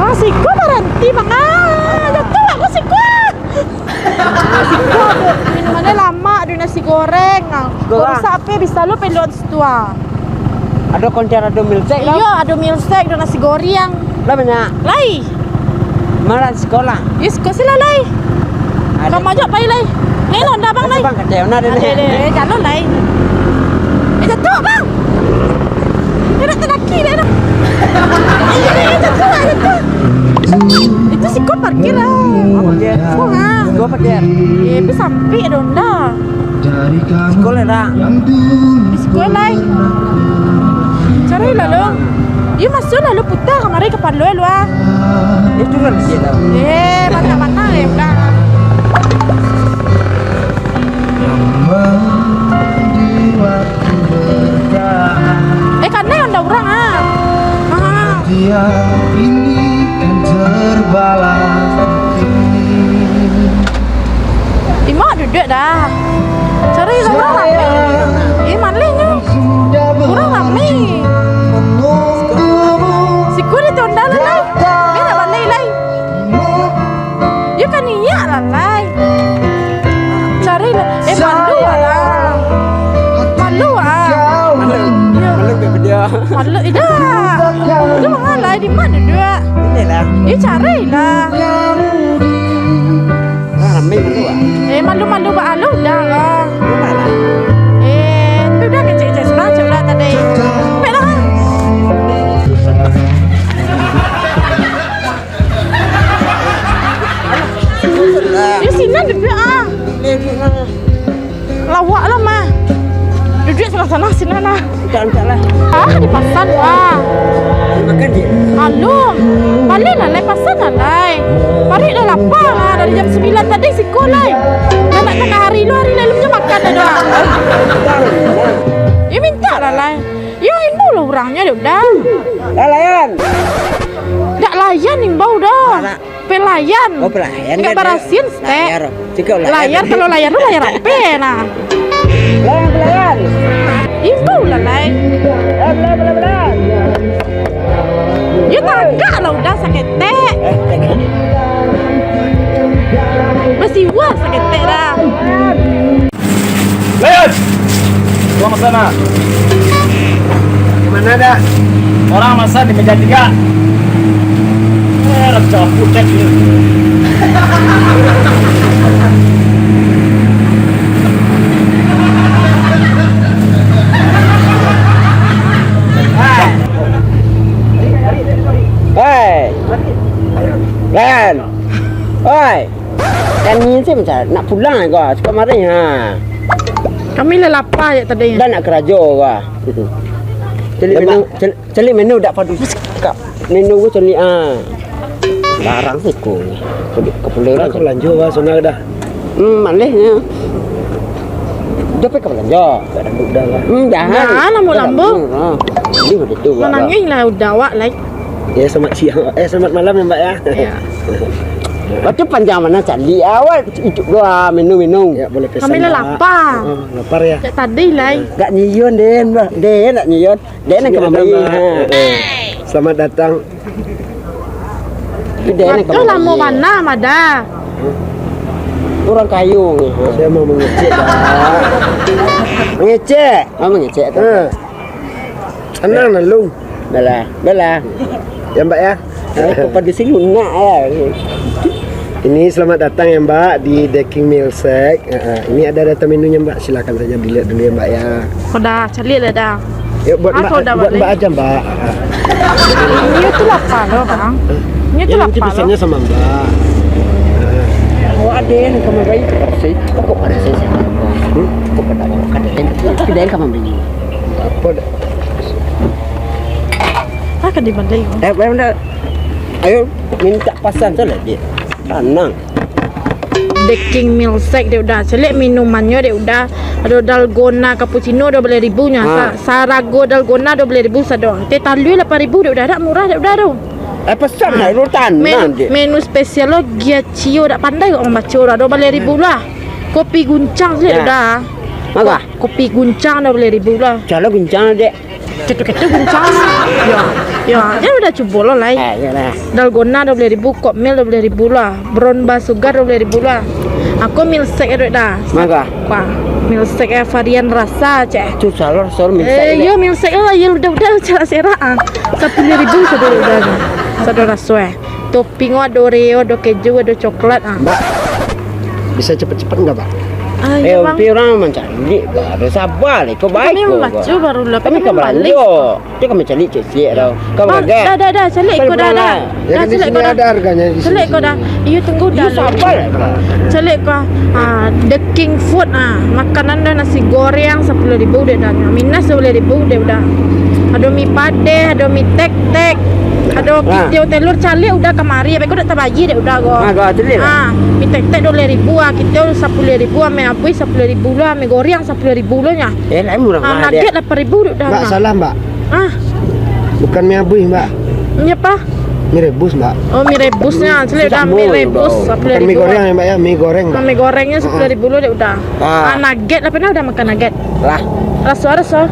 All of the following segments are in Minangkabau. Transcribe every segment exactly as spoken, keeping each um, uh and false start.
Bang, siko baranti, Bang. Ah, jatuah aku siko. Siko, minumannyo lamak, ado nasi goreng. Ah, siko, Bang. Rusak ape bisa lu peluang situ, ah. Ado konter, ado milsek, Bang? Iyo, ado milsek, ado nasi goreng. Lah banyak? Lai. Malah siko lah. Ih, siko siko lah, lai. Ado. Kamu ajak pai, lai. Lai, Honda, Bang, lai. Bang, kecil, Honda, deh. Ado, deh. Eh, jalur, lai. Eh, jatuah, Bang. Eh, nak tadaki, deh, dah. Eh, eh, eh, jatuah, jatuah. Itu siko parkir, lah. Oh, parkir. Oh, ha. Siko parkir. Eh, tapi sampik ado Honda. Siko lah, dah. Siko, lai. Cari lah, lu. Iyo, masuak lah, lu puta kamari kapalo lu, ah. Itu kan dia dah. Eh, banyak-banyak, eh, udah. Eh, kanai Honda urang, ah. Ah. Imak duduak dah. Cari lah, urang rami. Eh, malehnyo. Urang rami. Siko di Honda lah, lai. Biar nak balik, lai. Yo kan niat lah, lai. Cari lah. Eh, malu lah. Malu ah. Malu. Yo. Malu ke dia? Malu, idak. Malu lah, lai. Di ma duduak? Inilah. Yo, cari lah. Nah, rami malu ah. Eh, malu-malu baa lo, udah lah. Udah lah. Eh, tu udah kecek-kecek surang, cek udah tadi. Baiklah. Di sinan duduak ah. Lawak lah, mah. Duduak salah-salah sinan ah. Angkek, angkek lah. Ah, dipasan, wah. Makan je. Alun. Balik lah, lai, pasan lah, lai. Parik lah lapa lah. Dari jam sambilan tadi siko, lai. Dah nak tangah hari lu, hari lalu macam makan dah doh. Ya, minta lah, lai. Ya, imbau lah urangnyo, dah. Dah layan. Dak layan, imbau dah. Anak. Pelayan. Oh, pelayan. Nggak kan, barasian, Stek. Layar. Cakap layar. Layar, kalau layar tu layar apa, nah? Pelayan, pelayan. Imbau lah, lai. Eh, pelayan, pelayan, pelayan. Yo, tagak lah udah saketek. Eh, tagak. Basiwa saketek dah. Layan! Tuang sana. Di mana, dah? Orang masak di meja tiga. Eh, raja putet ni. Hei! Layan! Oi! Kami ni macam nak pulang ko, suka mari ha. Kami lah lapa je tadi. Dah nak karajo ko. Cari menu, cari, cari menu dak padu. Kak, menu ko cari ah. Barang siko ni. Kepulai, kepulai lah. Aku lanjut lah sana dah. Hmm, malehnya. Dah pergi ke belanja. Tak ada budak lah. Hmm, jangan. Nah, lambuk-lambuk. Hmm, ha. Ini begitu lah. Manangih lah udah awak, lai. Ya, selamat siang. Eh, selamat malam ya, Mbak, ya. Ya. Waktu panjang mana cari awak itu doa minum-minum. Ya, boleh pesan, Kami lah Mbak. Lapar. Oh, lapar ya. Cak tadi, lai. Gak nyion deh, Mbak. Deh, nak nyion. Deh, nak Sini kemana? Ada, Mbak. Ha. Eh, selamat datang. Tapi deh, nak Aduh, kemana? Lama mana, Mada? Orang kayu ni. Saya mau mengecek, Pak. Mengecek? Oh, mengecek tu. Ha. Tenang lah, Long. Balah, balah. Ya, Mbak, ya. Eh, kok padusi lunak, ya. Ini selamat datang, ya, Mbak, di The King Milkshake. Heeh, ini ada daftar menunya, Mbak. Silakan saja dilihat dulu, ya, Mbak, ya. Udah, caliak lah dah. Ya, buat Ah, Mbak, kau dah buat balik. Mbak aja, Mbak. Ini tu lapar loh, Bang. Ini tu Ya, nanti lapar pesannya loh. sama Mbak. Awak ada yang kamu beli cepat sih. Kok pada saya siapa? Hmm? Kok pada awak ada yang, ada yang kamu beli? Apa dah? Akan dibalik. Eh, mana? Ayo, minta pasan tu lah, dia. Tanang. The King Milkshake, dek udah. Caliak minumannyo, dek udah. Ado dalgona cappuccino, dua baleh ribu nyo. Ha. Sa-, sarago dalgona, dua baleh ribu sado. Teh talua, lapan ribu, dek udah. Dak murah, dek udah, tu. Eh, pesan lah, lu tanang, Menu, dek. menu spesial lo, giacio, dak pandai kok mambaco, dah. Dua baleh ribu lah. Kopi guncang, caliak, Ya. udah. Murah. Ko-, kopi guncang, dua baleh ribu lah. Calo guncang, dek. Ketu-ketu guncang. Ya, ya, ya udah cubo lo lai. Eh, iyalah. Dalgona dua baleh ribu, Coke Mil dua baleh ribu lah. Brown Bar Sugar dua baleh ribu lah. Aku milkshake dek dah. Mangga. Wah, milkshake eh, varian rasa, cek. Tu salor, salor milkshake, Eh, dek. yo milkshake lah, ya udah-udah, cek serak ah. Sapuluah ribu sado udah. Sado raso eh. Topping ado Oreo, ado keju, ado coklat ah. Mbak, bisa cepet-cepet nggak, Mbak? Ah, Eh, iya, Bang. tapi orang mancari, baru sabar, iko Kami baik, kok, membaca Kak. baru lah, Kami kami ka balik. balanjo. Dia kami cari cek-cek tau. Kau Bang, kaget. dah, dah, dah, caliak Kau iko dah, pulang dah. lah. Ya, Dah, kan di caliak sini iko dah. ada harganya di Caliak sini. iko dah. Iyo, tunggu Iyo, dah. sabar lah, Kak. Caliak iko. Ah, the king food ah. Makanan dah nasi goreng sapuluah ribu dek dah. Minas dua baleh ribu dek udah. Ado mi padeh, ado mi tek-tek. Ado Nah. kitiau telur caliak udah kamari, abih ko dak tabayia dek udah ko. Nah, kau caliak lah. Ah, mi tek-tek dua baleh ribu ah, kitiau sapuluah ribu ah, mi abuih sapuluah ribu lah, mi goreng sapuluah ribu lah nya. Eh, lain murah Ah, mahal, nugget dek. lapan ribu dek udah Mbak, nah. salah, Mbak. Ah. Bukan mi abuih, Mbak. Ini apa? Mi rebus, Mbak. Oh, mi rebusnya, caliak Sudah udah mi murah, rebus, Bang. sapuluah ribu Bukan mi goreng lah. ya, Mbak, ya, mi goreng, Mbak. Mi gorengnya Heeh. sapuluah ribu lah dek udah. Ah. Ah, nugget lah, pernah udah makan nugget? Lah. Raso, raso.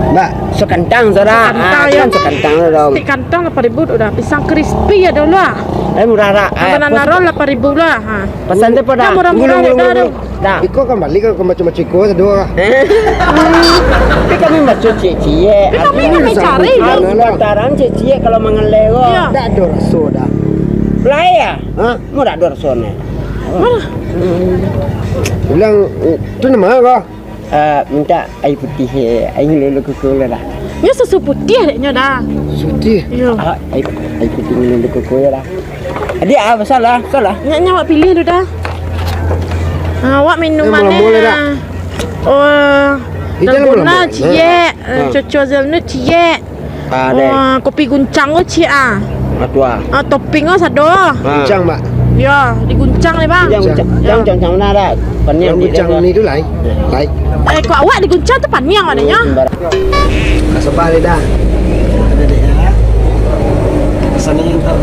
Mbak. Sop kantang, saudara. Sop kantang, Ah, ya. kan sop kantang tu, dong. Stik kantang lapan ribu tu dah. Pisang crispy ya dulu ah. Eh, murah, dah. Eh, Banana apa? roll lapan ribu lah. Ha. Pesan tu apa dah? Dah murah-murah Tunggu, tunggu, dah, tunggu, dah. tunggu. Dah. Iko kan balik ke, ke macam-macam iko, sado lah. Tapi kami macam ciek-ciek. Tapi kami Habis nak cari, habis dong. Bataran ciek-ciek kalau mangalai ko. Iya. Dak ado raso dah. Lai ya? Hah? Murah ado raso ni. Mana? Bilang, tu nama ko? Ah, minta aia putiah, eh, aia lulu kuku lah dah. Nyo susu putiah dek nyo dah. Putiah. Iyo. Ah, aia, aia putiah lulu kuku lah dah. Adik, ah, salah, salah. Nyo, nyo awak pilih dulu dah. Ah, awak minum Eh, mana? malam boleh dah. Oh, Ijal dalgona malam boleh. ciek, eh, Ah. coco hazelnut ciek. Ah, deh. Wah, kopi guncang ko ciek ah. Ah, tu ah. Ah, topping ko sado. Ah. Guncang, Mbak. Yo, diguncang deh, Bang. Guncang, guncang. Yo. Guncang, guncang mana dah? Paniang Yang di guncang dalam. ni tu lain. Lain. Eh, kok awak diguncang tu paniang maknanya? Hmm, sembarang. Dah sabar deh dah. Ada deh ya. Pesan ni tu.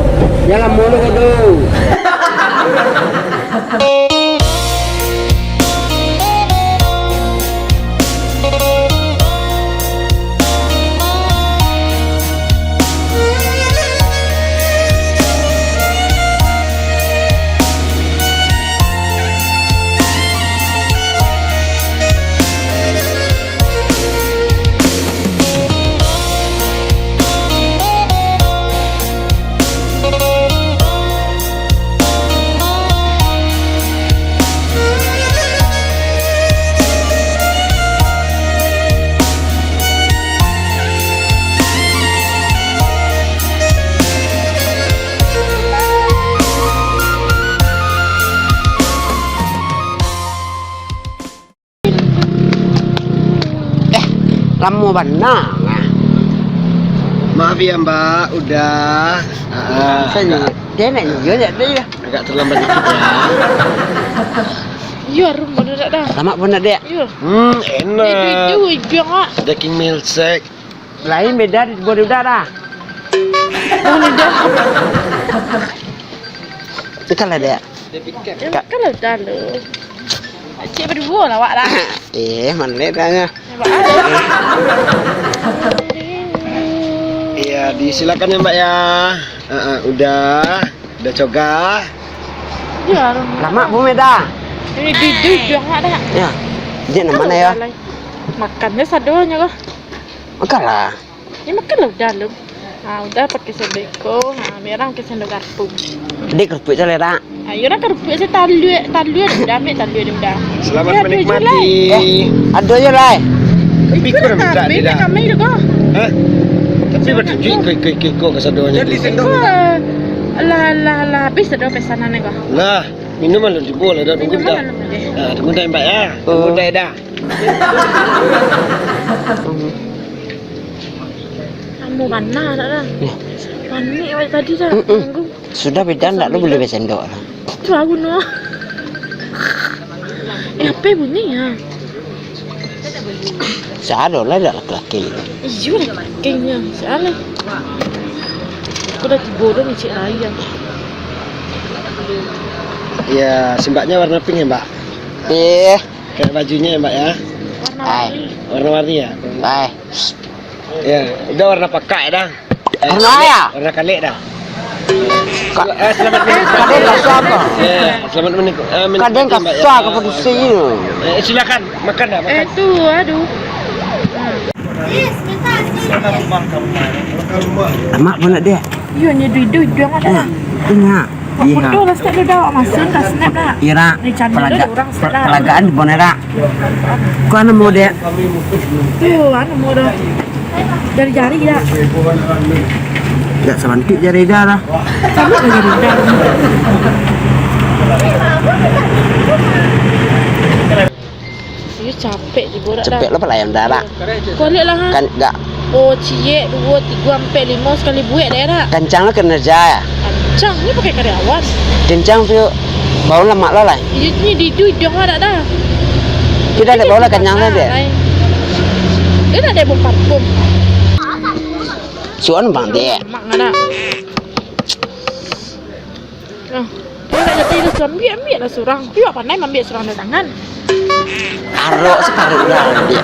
Jangan mulu ko tu. Eh, lamo bana. Maaf ya, Mbak, udah. Ah, Saya agak, dia nak nyium tak dia? Agak terlambat dikit ya. Iya, harum bener tak dah? Lamak pun nak, Dek? Iya. Hmm, enak. Dia, dia, dia, dia, ah. Daging milkshake. Lain beda di buah udah dah. Buah udah. Ikan lah, Dek. Ka- Kalau dah lu. Cik berdua lah awak dah. Eh, mana dah nya? Nampak ah. Iya, disilakan ya, Mbak ya. Heeh, udah, udah coga. Iya, harum. Lamak pun beda. Ini di di jangan dah. Ya. Dia nama mana ya? Makannya sadonya kah? Makanlah. Ni makanlah udah lu. Ha, udah pakai sendok iko. Ha, merah pakai sendok garpu. Dek, kerupuk salah, Rak. Ha, iyo lah kerupuk salah, talua, talua dah, ambiak talua dah udah. Selamat menikmati. Eh, ado je lah, eh. Tapi kurang minta dia dah. Kami tu kau. Hah? Tapi bertujuh iko, iko, iko, iko kasadonyo. Jadi sendok. Alah, alah, alah, habis dah pesanan ni kau. Lah, minum alun tibo lah, dah tunggu dah. Minum alun tibo. Ha, tunggu dah, Mbak, ya. Tunggu dah, dah. Lamo bana dak lah. Panik awak tadi dah. Mm-mm. Tunggu. Sudah bidan dak lu bali basendok lah. Tu aku no. Eh, apo bunyi ya? Sado lah dak laki-laki. Iyo, laki-lakinyo. Salah. Aku dah tibo dah ngecek raya. Ya, simbaknya warna pink ya, Mbak? Iya. Kayak bajunya ya, Mbak, ya? Warna-warni. Warna-warni ya? Ai. Ya, udah warna pakak ya dah. Eh, warna ya? Warna kalek dah. Ka-, eh, selamat menikmati. Kadang kasar apa? Ya, selamat menik-, eh, menikmati, Mbak, ya. Kadang kasar ke produksi ni. Eh, silakan, makan dah, makan. Eh, tu, aduh. Lamak pun nak dia. Iyo, nyo dudu iduang ada. Nah, ingat. Iya. Foto lah start dulu dah, masun dah snap dah. Iya, Rak. Ni channel pelaga-, dah orang start dah. Pelagaan di Bonera. Kau anu mau dia? Tuh, anu mau dah. Jari-jari dah. Enggak sebantik jari dah lah. Sama dengan jari dah. Iyo, capek tibo dak dah. Capek lo palayan dah, Rak. Kulik lah, ha. Kan, enggak. Oh, ciek, duo, tigo, ampek, limo, sakali buek dah, Rak. Kancang lo kinerja ya? Kancang, ni pakai karyawan. Kancang tu, bau lamak lo lah. Iyo, ni didu iduang lah dak dah. Tidak ada bau lah, kancang saja. Dia tak ada bau parfum. Suan bang dia. Mak ngana. Nah, dia nak jadi tu, ambiak, ambiak lah surang. Tapi awak pandai maambiak surang dari tangan. Arok sekarang udah ambiak.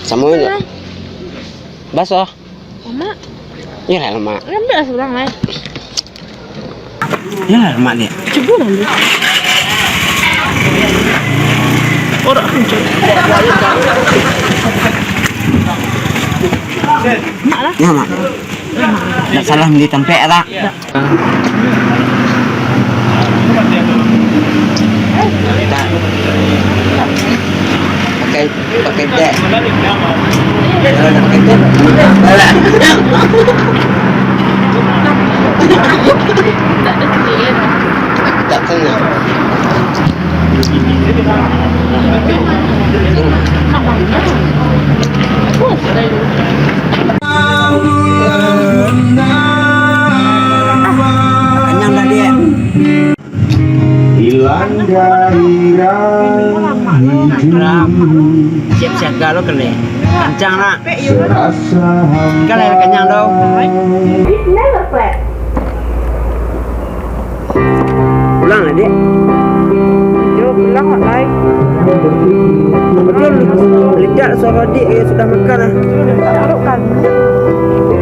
Sama je. Nah. Baso. Lemak. Iyalah, lemak. Ambiak lah surang, lai. Iyalah, lemak dia. Cuba lah lu. Orang macam. Mak lah. Ya, Mak. Ndak salah bali tampek, tak? Ndak. Pakai, pakai tek. Kalau ndak pakai tek, alah. Tak kena. Kenyang dah, Dek. Hilang gairah hidup. Siap siaga lo kene. Kencang nak. Serasa hampa. Kan air kenyang tau. Pulang lah, Dek. Yo, pulang lah, lai. Betul, ledak suara Dek, eh, sudah makan lah.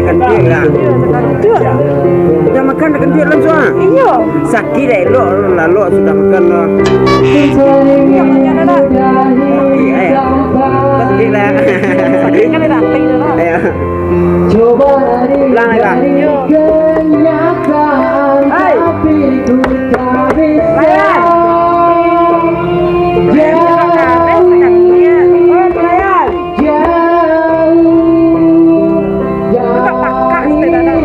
Kanduik lah. Sudah makan, dah kanduik langsung ah. Iyo. Sakit dah elok, lalok sudah makan lah. Iyo, makan dah. Sakit, eh. Sakit lah. Sakit kan dah hati tu lah. Iyo. Pulang lah, Kak. Hai. Ryan. Ryan. Buka pakak, sepeda dah.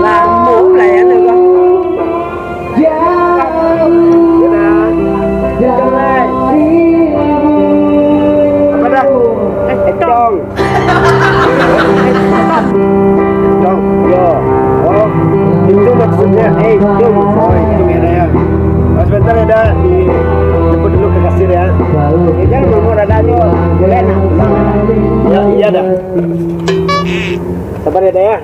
Lamo balayan tu, Bang. Jauh dari. Apa dah? Eh, etong. Etong, yo. Oh, itu maksudnya, eh, itu. Oh, itu merah ya. Oh, sebentar ya, dah. Dijemput dulu ke kasir ya. Ya, jangan nomor ada aja. Boleh nak pulang ya, dah? Ya, iya dah. Sabar ya, dah ya.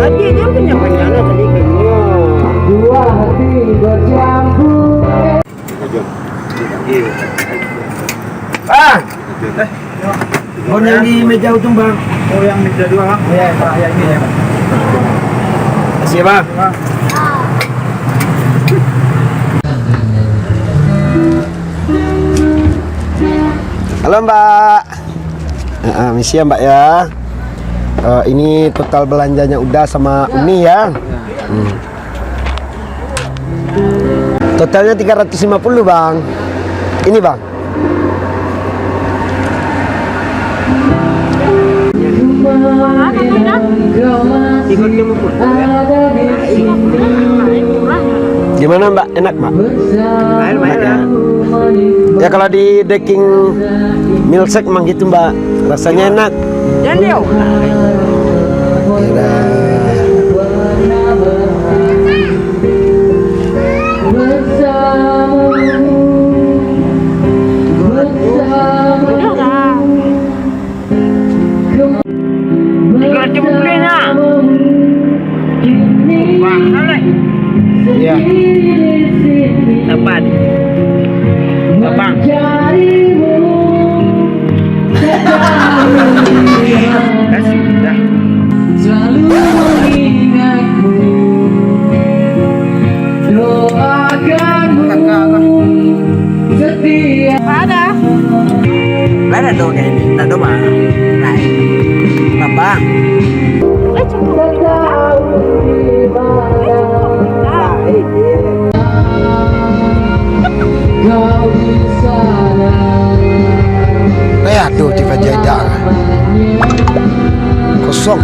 Adik dia punya pasangan tadi kayaknya. Ah. Oh, yang di meja ujung, Bang. Oh, yang meja dua, Bang. Iya, Pak, ya, ini ya. Makasih ya, Bang. Bang. Halo, Mbak. Ah, misi ya, Mbak, ya. Eh, ini total belanjanya Uda sama Uni, ya. Hmm. Totalnya tiga ratus lima puluh, Bang. Ini, Bang. Gimana, Mbak? Enak, Mbak? Lumayan, lumayan. Ya, kalau di daging milsek emang gitu, Mbak. Rasanya enak. Jangan dia. Udah lah. Tiga ratus lima puluh nya. Bang, boleh? Iya. Sabar. Abang. Dah sudah. Selalu mengingatmu. Doakanmu. Kakak, Kakak. Ada. Lah, dah tu, kayak ini. Tak ada, Bang. Nah, Bang. Eh, cukup. Eh, cukup. Nah. Eh, aduh, tiba jadak. Kosong.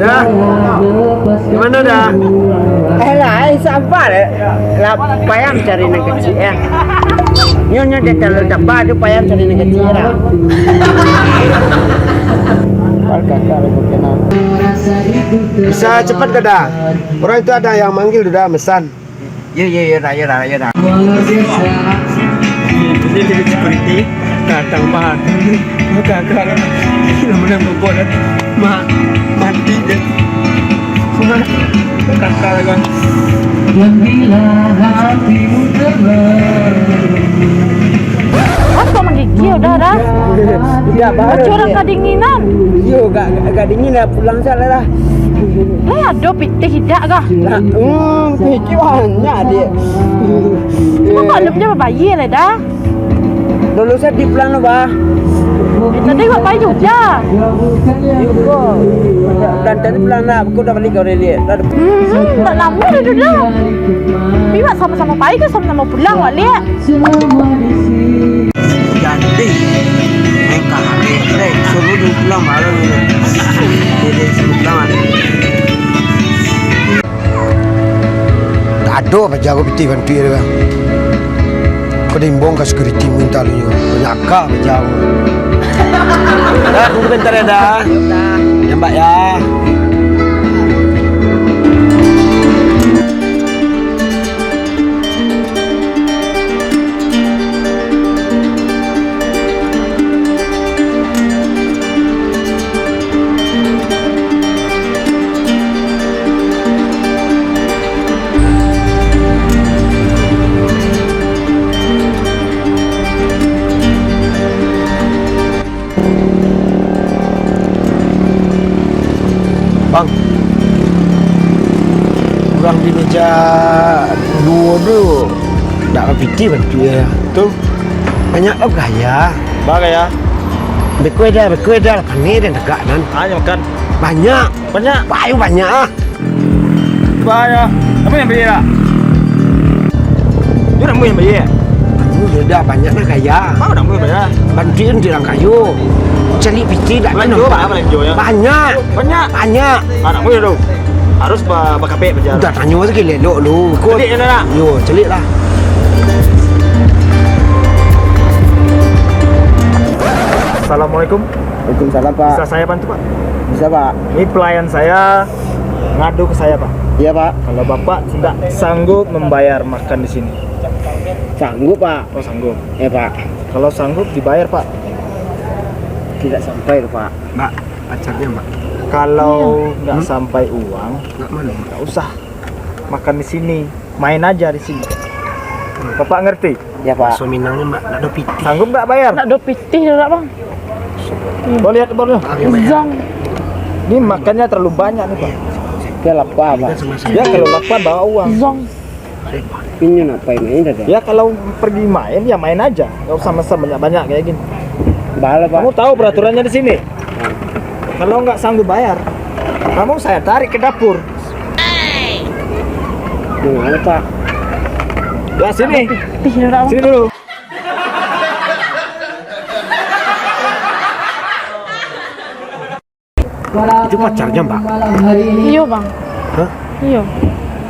Dah. Gimana dah? Eh lah, eh, sabar, eh. Lah, payah cari nan kecil, eh. Nyo, nyo, dia terlalu tebal tu, payah cari nan kecil lah. Bisa cepat ka dah? Orang itu ada yang manggil tu dah, mesan. Yo, yo, yo, dah, yo, dah, yo, dah. Ini jadi security, datang, Mak. Gagal. Nama-nama bobot, Mak. Mati deh. Mak, gagal, kan. Apa manggigil dah, dah? Tidak, baru. Macam orang dia. Kadinginan. Yo, agak, agak dingin lah, pulang salah lah. Lah, ado pitih idak kah? Lah, hmm, pitih banyak, Dik. Cuma kok alun jo babayia lah, dah. Dulu saya di pulang lo, Bah. Eh, tadi awak pai juo. Yo, kok. Dah, dah, dah pulang lah. Aku dah balik kau lihat. Dah. Hmm, tak lama dah tu dah. Tapi awak sama-sama pai ke sama-sama pulang, awak lihat? Jadi, main karet, deh. Suruh dia pulang malam ni. Dia, dia suruh pulang malam ni. Tak ado paja ko pitih bantuak dia, Bang. Ko diimbau ka security minta lu nyo. Banyak aka paja ko. Dah, tunggu bentar ya, dah. Ya, Mbak, ya. Bang, urang di meja duo tu dak bapitih bantuak yo. Tu. Banyak lo gaya. Ba gaya? Bekue dah, bekue dah, paneh dan tegak nan. Ah, nyo makan. Banyak. Banyak. Bayu banyak ah. Bahaya. Kamu yang bayar tak? Dia nak yang bayar? Aku sudah banyak nak kaya. Apa nak yang bayar? Bantuin di orang kayu. Cari pitih dak Belanjo, nampak. Apa belanjo ya? Banyak. Banyak. Banyak. Ah, nak tu. Harus ba-, bakapek bajar. Dah tanyo tu gila elok lu. Ikut. Celik je nak. Yo, celik lah. Assalamualaikum. Waalaikumsalam, Pak. Bisa saya bantu, Pak? Bisa, Pak. Ini pelayan saya ngadu ke saya, Pak. Iya, Pak. Kalau Bapak tidak sanggup membayar makan di sini. Sanggup, Pak. Oh, sanggup. Iya, Pak. Kalau sanggup, dibayar, Pak. Tidak sampai, Pak. Mbak, pacarnya, Mbak. Kalau nggak sampai uang, nggak usah makan di sini. Main aja di sini. Bapak ngerti? Ya, Pak. Baso Minang ni, Mak, nak do pitih. Sanggup nggak bayar? Nak do pitih dulu, Bang. Kau lihat, Bang, tu. Zong. Ini makannya terlalu banyak nih, Pak. Dia lapar, Pak. Ya, kalau lapar, bawa uang. Zong. Inyo nak pai main dah. Ya, kalau pergi main, ya main aja. Nggak usah mesen banyak-banyak kayak gini. Bahala, Pak. Kamu tahu peraturannya di sini? Kalau nggak sanggup bayar, kamu saya tarik ke dapur. Gimana, Pak? Ya, sini. Pitih dulu, Bang. Sini dulu. Itu pacarnya, Mbak? Iyo, Bang. Hah? Iyo.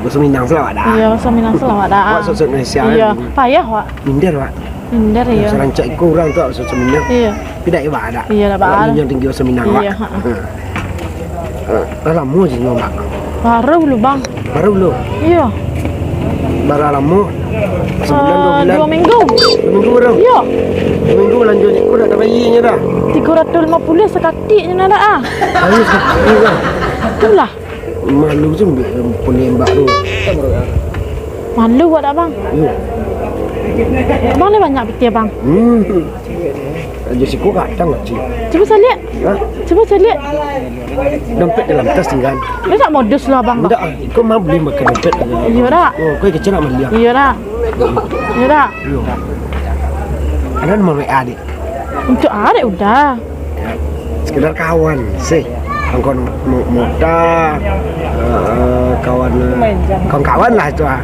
Baso Minang se lah awak dah. Iyo, baso Minang se lah awak dah. Awak sok-sok Malaysia, iyo, kan? Payah, Wak. Minder, Wak. Minder, iyo. Sarancak iko urang tu, awak sok-sok Minang. Iyo. Tidak, ya, Wak, ada. Iyo, dak, Wak. Awak minjam tinggi baso Minang, Wak. Iyo, ha. Ha. Ha. Lah lamo je nyo, Mbak? Baru lu, Bang. Baru lu? Iyo. Bara lamo? Sebulan, dua Ah, bulan? Dua minggu. Dua minggu baru? Iyo. Dua minggu balanjo iko dak tabayia nyo dah. Tigo ratuih limo puluah sakatik nyo nak dah, ah. Baru sakatik dah. Itulah. Malu je ambiak pulih mbak tu. Malu awak dak, Bang? Iyo. Abang ni banyak pitih, Bang. Hmm. Rajo siko gadang, Cik. Cubo caliak. Hah? Cubo caliak. Dompet dalam tas tinggal. Ndak modus lah, Bang. Ndak, kau mah buliah makan dompet aja. Iyo dak? Oh, kau kecil nak maliang. Iyo dak? Iyo dak? Iyo. Ada nomor W A, Dik? Untuk arek udah. Ya, sekedar kawan sih. Kawan mo-, modal, eh, kawan, eh, kawan-kawan lah itu, ah.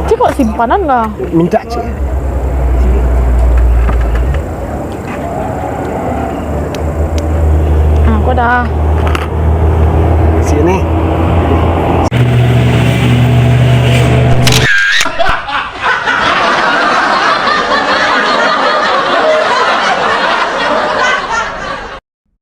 Cik, kok simpanan lah? Minta, Cik. Ah, kok dah. Sini.